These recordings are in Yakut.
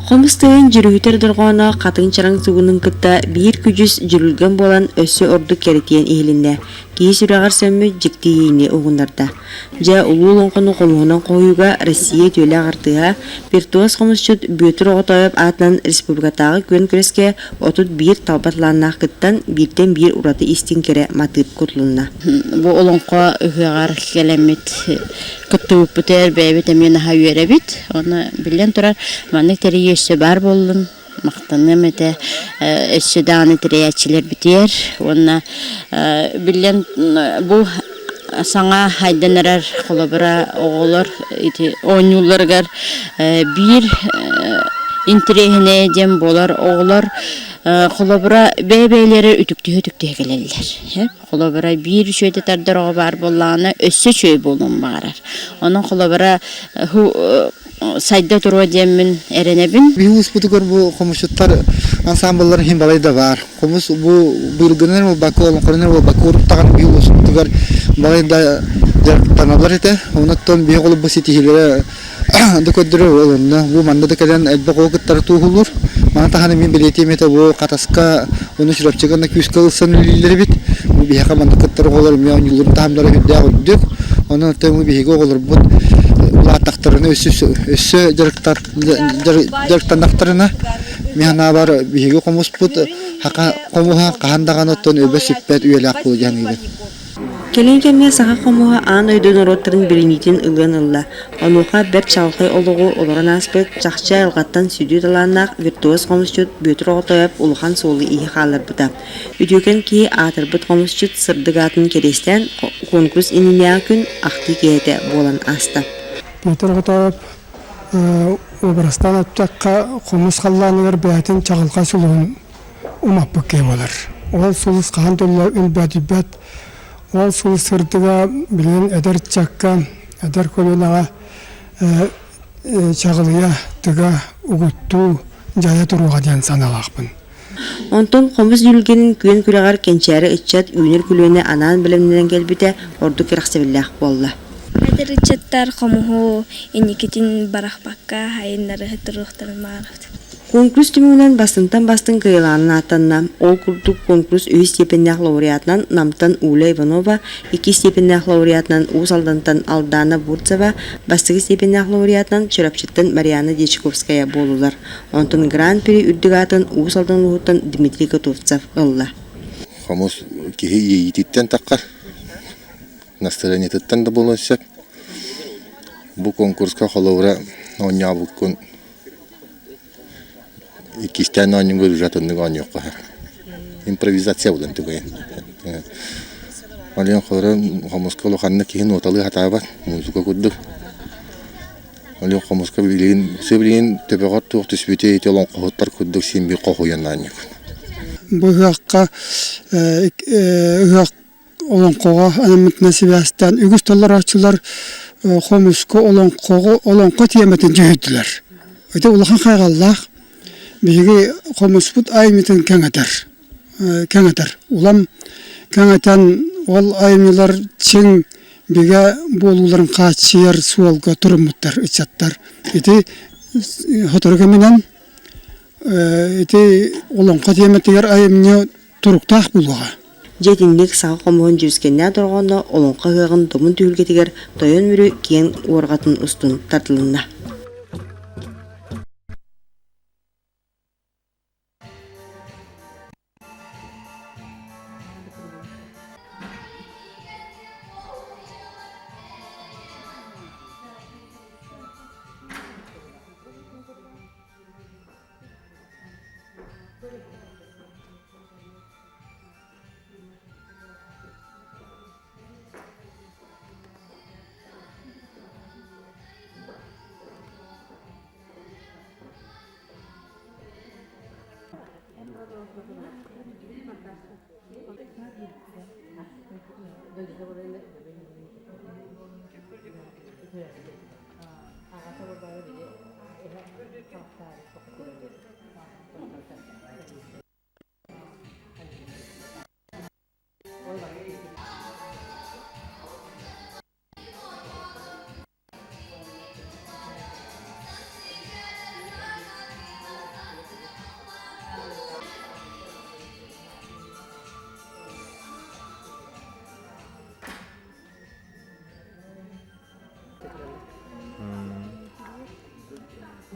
Хомус тыаһын дьүрүһүтэр дорҕооно хатыҥ чараҥ сугунун кытта биир күдьүс дьүрүлгэн буолан өссө ордук кэрэтийэн иһилиннэ, киһи сүрэҕэр сөммүт дьикти иэйиини уһугуннарда. Дьэ, улуу олоҥхону хомуһунан хоһуйууга Россия үтүөлээх артыыһа, виртуоз хомусчут Бүөтүр Оҕотоойоп аатынан республикатааҕы күөн күрэскэ 31 талба талааннаах кыттан, бииртэн биир ураты истиҥ кэрэ матыып кутулунна. Бу олоҥхо ыһыаҕар кэлэммит кыттыбыппытыгар бэйэбит эмиэ наһаа үөрэбит. Уонна биллэн турар, маннык тэрийии өссө баар буоллун, махтаныам этэ өссө даҕаны тэрийээччилэрбитигэр уонна биллэн бу саҥа айдан эрэр холобура оҕолор ити оонньуулларыгар биир интэриэһинэйэ диэн буолар оҕолор холобура бэйэ-бэйэлэрэ үтүктүһэ-үтүктүһэ кэлэллэр Холобура, биир үчүгэйдик тардар оҕо баар буоллаҕына, өссө үчүгэй буолуон баҕарар. Онон холобура, сайда туруо диэммин эрэнэбин. Биһи улууспутугар бу хомусчуттар ансаамбыллар иһин балай да баар. Хомус бу быйылгынан буолбакка, олоҥхонон буолбакка, урут даҕаны биһи улууспутугар балай да дьарыктаналлар этэ. Онон биһи оҕолорбут ситиһиилэрэ да көрдөрөр ол онно бу манна да кэлэн элбэх оҕо кыттара туоһулуур. Маны таһынан мин бэлиэтиэм этэ бу Хатаска уонна Чурапчыга уонна күүскэ ылсан үлэлииллэр эбит. Бу биһиэхэ манна кыттар оҕолор эмиэ оонньууларын таһымнара сүрдээх үрдүк. Онон оттон бу биһиги оҕолорбут улааттахтарына өссө өссө дьарыктар дьарыктаннахтарына мин санаабар биһиги хомуспут хомуһа хаһан даҕаны оттон өбө сүппэт үйэлээх буолуо диэн саныыбын. Кэлин кэмҥэ саха хомуһа аан дойду норуоттарын билиниитин ылыан ылла. Онуоха бэрт чаҕылхай олоҕу олорон ааспыт, чахчы айылҕаттан сүдү талааннаах виртуоз хомусчут Бүөтүр Оҕотоойоп улахан суолу-ииһи хаалларбыта. Үтүөкэн киһи аатырбыт хомусчут сырдык аатын кэриэстээн конкурс иннинээҕи күн ахтыы киэһэтэ буолан ааста. Петр Оҕотоойоп уобарастаан эттэххэ, хомус халлааныгар бэйэтин чаҕылхай сулуһун умаппыт киһи буолар. Ол сулус хаһан да өлбөөдүйбэт. Ол сулус сырдыга билигин эдэр ыччакка, эдэр көлүөнэҕэ чаҕылыйа, тыга, угуттуу, дьайа туруоҕа диэн санаалаахпын. Онтон хомус дьүрүлгэнин күөн күрэҕэр кэнчээри ыччат үүнэр көлүөнэ анаан бэлэмнэнэн кэлбитэ ордук кэрэхсэбиллээх буолла. Эдэр ыччаттар хомуһу инникитин барахпакка айыннары туруохтарын баҕарабыт. Конкурс түмүгүнэн бастыҥтан бастыҥ кыайыылааҕынан ааттанна. Ол курдук конкурс үһүс степеннээх лауреатынан Намтан Уля Иванова, иккис степеннээх лауреатынан Уус Алдантан Алдана Бурцева, бастакы степеннээх лауреатынан Чурапчыттан Марианна Дьячковская буоллулар. Онтон Гран-при үрдүк аатын Уус Алдан улууһуттан Дмитрий Готовцев ылла. Хомус киһи иэйиититтэн таххар, настарыанньатыттан да буолуон сөп. Бу конкурска холобура оонньообуккун Иккистээн оонньууга уже атыннык оонньуохха сөп. Импровизация буолан түгэн. Ол иһин холоро хомуска улаханнык киһи нуоталыы сатаабат, музыка курдук. Ол иһин хомуска билигин билигин төбөҕөр туох түспүтүй ити олоҥхоһуттар курдук син биир хоһуйан оонньуугун. Бу ыһыахха ыһыах олоҥхоҕо анаммытынан сибээстээн үгүс толорооччулар хомуска олоҥхоҕо олоҥхо тиэмэтин дьүһүйдүлэр. Ити улахан хайҕаллаах. Биһиги хомуспут айымньытын кэҥэтэр. Кэҥэтэр. Улам кэҥэтэн ол айымньылар чиҥ бигэ буолууларын хааччыйар суолга туруммуттар ыччаттар. Ити сотору кэминэн ити олоҥхо тиэмэтигэр айымньы туруктаах буолуоҕа. Дьэ итинник саха хомуһун дьүрүскэннээх дорҕооно олоҥхо ыһыаҕын добун түһүлгэтигэр Тойон Мүрү киэҥ уорҕатын устун тардылынна.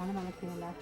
Маны маны кыһылар.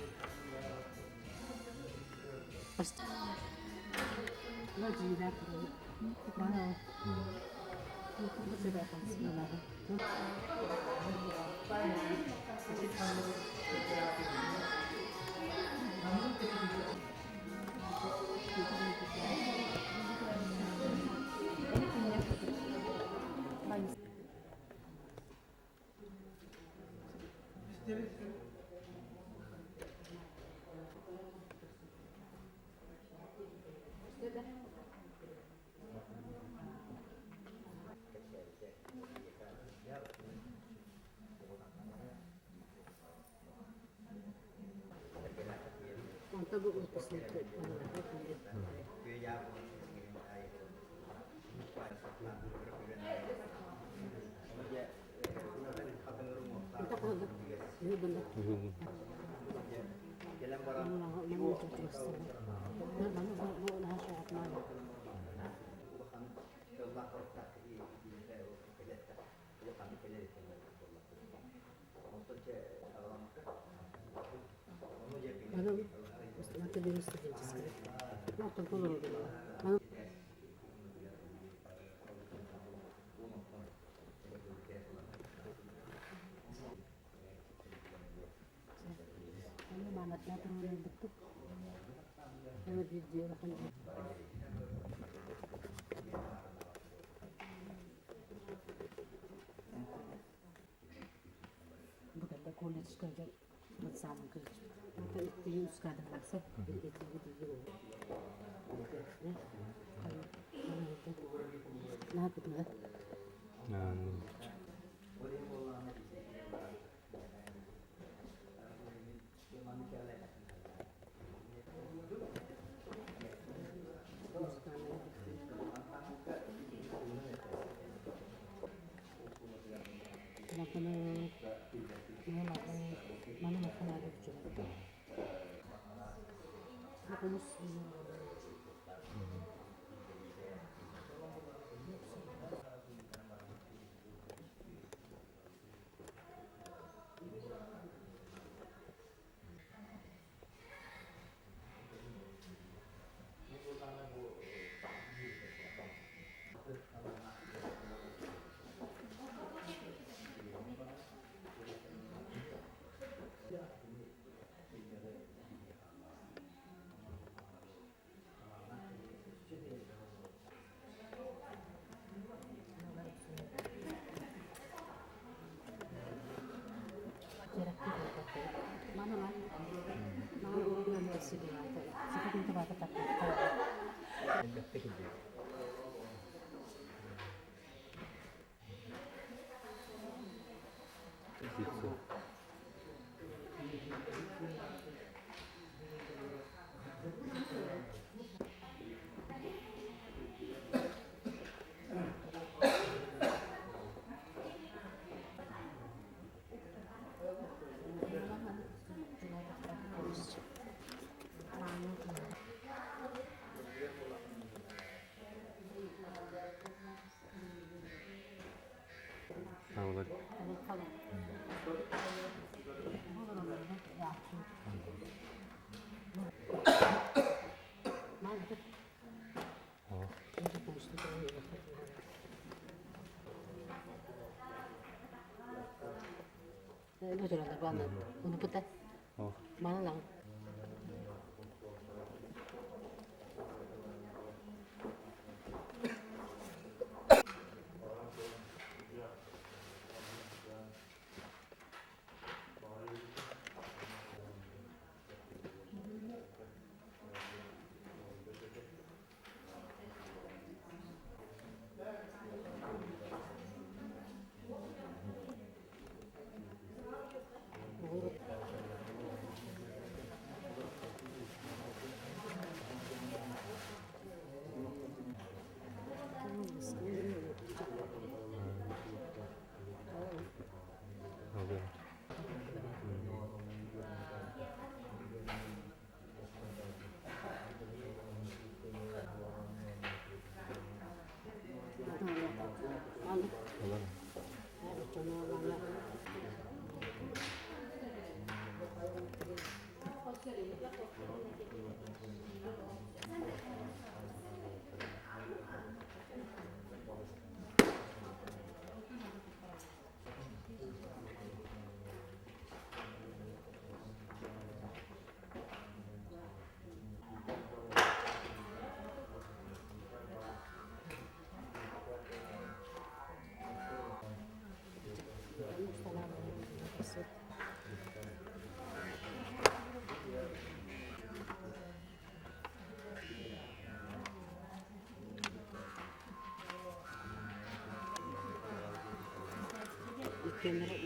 Иккиэннэрэ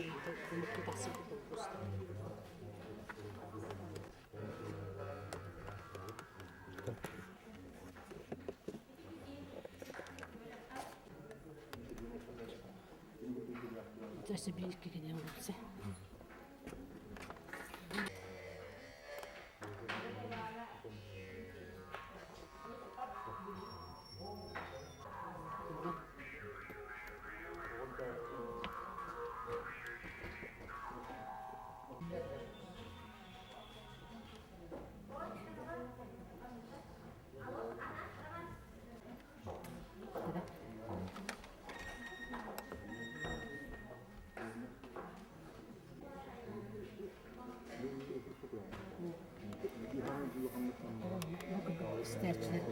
омуктуу тахсыбыт боппуруостар. Өссө биир кигини улуца. Истээччилэр